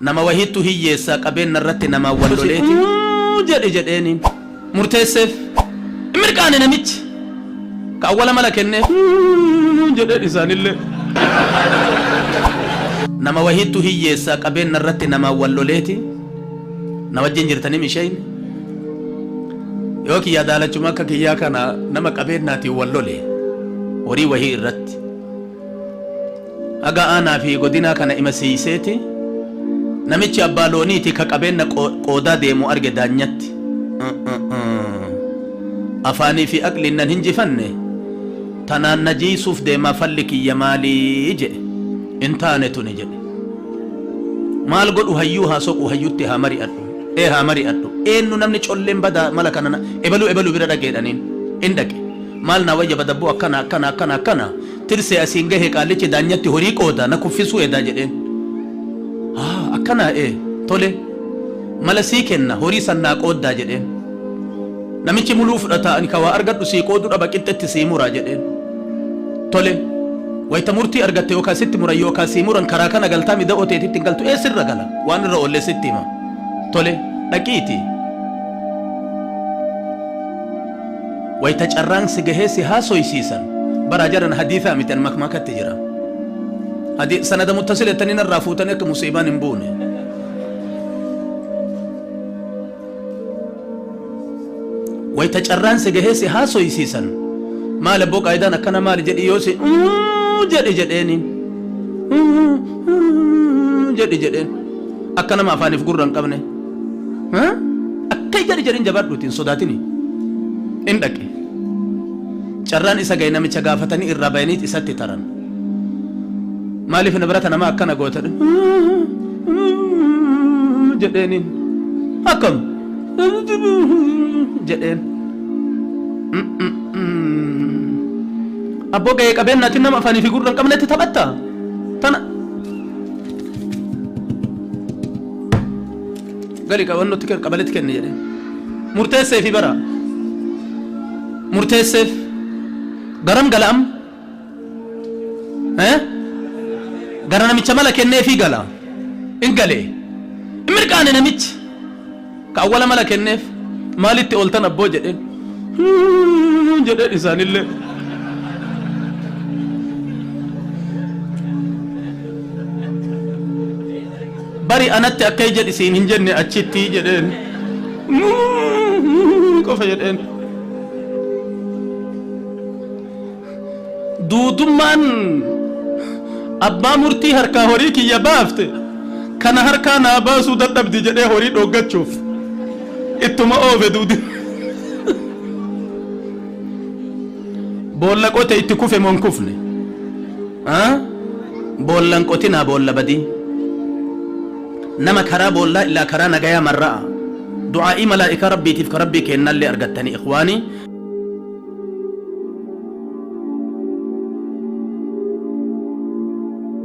Nama wahiittu hiyyeessaa qabeenna irratti namaan wal loleeti jedhi jedheeniin murteesseef. Hin mirqaane namichi. Ka awwala mala kenneef jedheen isaanillee. Nama wahiittu hiyyeessaa qabeenna irratti namaan wal loleeti na wajjin jirtanii mishayni yoo kiyyaa daalachuma akka kiyyaa kana nama qabeennaatiin wal lole horii wahii irratti. Haga aanaa fi godinaa kana ima siiyseeti, namichi abbaa looniiti ka qabeenna qoodaa deemu arge daanyatti. Afaanii fi aqliin nan hinjifanne, tanaan na jiiysuuf deemaa falli kiyya maalii? Je'e. Hin taane tuni jedhe. Maal godhu hayyuu haa soqu hayyutti haa mari'adhu. Ee haa mari'adhu. Eennu namni colleen badaa mala kana ebaluu ebaluu bira dhaqi jedhaniin. In dhaqe. Maal naa wayya badabboo akkana akkana akkana akkana tirsee asiin gahe qaallichi daanyatti horii qooda na kuffisuu edaa jedheen. Haa akkanaa ee tole mala sii kenna horii san naa qooddaa jedheen. Namichi muluu fudhataa ani ka waa argadhu sii qoodu dhaba qixxetti sii muraa jedheen. Tole wayta murtii argatte yookaa sitti muran yookaa sii muran karaa kana galtaa mi da'oo teetitti hin galtu ee sirra gala waan irra oollee sitti hima. Tole dhaqiitii. Wayta carraan si gahee si haasoysiisan baraa jaran hadiithaa miti an makmaakatti jira. Hadi sanada muttasil jettanii narraa fuutanii akka musiibaan hin buune. Wayta carraan si gahee si haasoysiisan maali abboo qaayidaan akkana maali jedhi yoo si jedhi jedheeni jedhi jedheen akka nama afaaniif gurra hin qabne. Akka jedhi jedhin jabaadhuuti hin sodaatini. In dhaqe. Carraan isa gahe namicha gaafatanii irraa bayaniit isatti taran. Maaliif nibrata namaa akkana goota? Jedheeniin. Akkam? Jedheen. Abboo gahee qabeennaatiin nama afaanii fi gurra hin qabnetti taphatta? Tana. Gali qabannotti kenni qabaletti kenni jedhee. Murteesseefi bara. Murteesseef. Garam gala amma? Eh? Gara namicha mala kenneefii gala. In galee. In mirqaane namichi. Ka awwala mala kenneef. Maalitti ooltan abboo jedheen. Jedheen isaanillee. Bari anatti akkay jedhi siin hin jenne achitti jedheen. Qofa jedheen. Duudummaan abbaa murtii harkaa horii kiyya baafte kana harkaa naa baasuu dadhabdi jedhee horii dhooggachuuf ittuma oofe duudi. Boolla qote itti kufe moo hin kufne? Boolla hin qotinaa boolla badii. Nama karaa boollaa illaa karaa nagayaa marra'a. Du'aa'ii malaa'ikaa Rabbiitiif ka Rabbii keennaallee argattanii ikhwaanii.